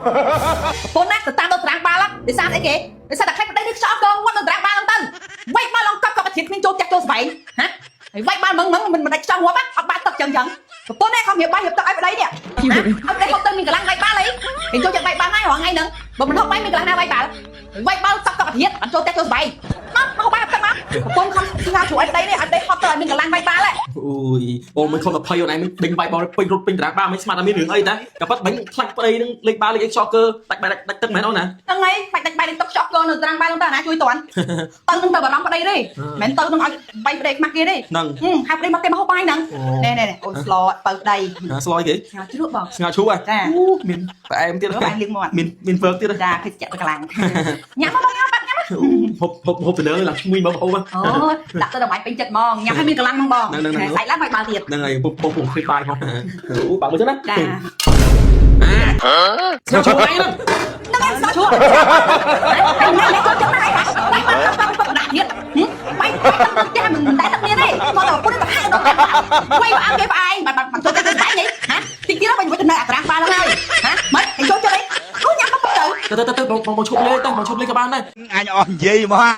ប្រពន្ធណាទៅតាមដល់ត្រាំងបាល់ដោយសារអីគេដោយសារតែខ្លាចប្តីនេះខ្យល់កងងាប់នៅត្រាំងបាល់ហ្នឹងទៅវាយបាល់ឡងកប់កប់ជាតិគ្មានចូលផ្ទះចូលស្បែងហ៎ហើយវាយបាល់មឹងមឹងមិនមិនដាច់ខ្យល់ងាប់អត់បាល់ទឹកចឹងចឹងប្រពន្ធនេះខំរៀបបាយរៀបទឹកឲ្យប្តីនេះណាឲ្យប្តីហូបទៅមានកម្លាំងវាយបាល់អីគេចូលចិត្តវាយបាល់ហើយរាល់ថ្ងៃហ្នឹងបើមិនហូបបាយមានកម្លាំងណាវាយបាល់វាយបាល់ទឹកកប់ជាតិអត់ចូលផ្ទះចូលស្បែងមកមកបាយទឹកមកប្រពន្ធខំស្ងោជ្រួយប្តីនេះឲ្យប្តីហូបទៅឲ្យមានកម្លាំងវាយបាល់ហ៎ អូយអូមិនខំតែភ័យអូនឯងមិនដេញវាយបោលពេញរត់ពេញតារាងបាល់មិនស្មានតែមានរឿងអីតាក៏ប៉ិតបាញ់ខ្លាច់ប្តីនឹងលេខបាល់លេខអីខ្យល់កើដាច់បាយដាច់ទឹកមែនអូនណា ហ្នឹងហើយបាច់ដាច់បាយនឹងទឹកខ្ចប់កនៅត្រាំងបាយនោះតើណាជួយតាន់ទៅនឹងទៅបារម្ភប្តីទេមិនទៅនឹងឲ្យបាយប្តីខ្មាស់គេទេ ហ្នឹង ហៅប្តីមកគេមកហូបបាយហ្នឹងណែណែអូស្លបើប្តី ស្លយគេ ស្ងោជ្រក់បង ស្ងោឈូហ៎ ចា អូមានផ្អែមទៀត បាយលៀងមាត់ មានមានហ្វឺកទៀត ចាភេសជ្ជៈទៅកម្លាំងញ៉ាំមកបងញ៉ាំបាត់ញ៉ាំ ហូបហូបហូបទៅលើឡើងឈ្ងុយមកហូប អូដាក់ទៅដល់បាយពេញចិត្តហ្មងញ៉ាំឲ្យមានកម្លាំងហ្មងបងស្អែកឡើងបាយបាល់ទៀត ហ្នឹងហើយពុកពុកពុកឃើញបាយហ៎អូបាក់មួយចឹងណា ចា ស្ងោឈូឯងហ្នឹង ហ្នឹងឯងស្ងោជ្រក់ហើយណែណែចូលចិត្តណាស់ហើយបាយបាល់បាល់បាល់ដាក់ទៀតបាយទឹកផ្ទះមិនតែទឹកមានទេមកដល់ពុនទៅហៅដល់បាយផ្អើគេផ្អែងបាត់ចូលទៅបាយនេះហ៎តិចទៀតបាញ់ទៅនៅអាត្រាំងបាល់ហ្នឹងហើយហ៎មិនចូលចិត្តអីអូញ៉ាំទៅ ទៅទៅទៅបងបងឈប់លេងទៅបងឈប់លេងក៏បានដែរ អញអស់និយាយមក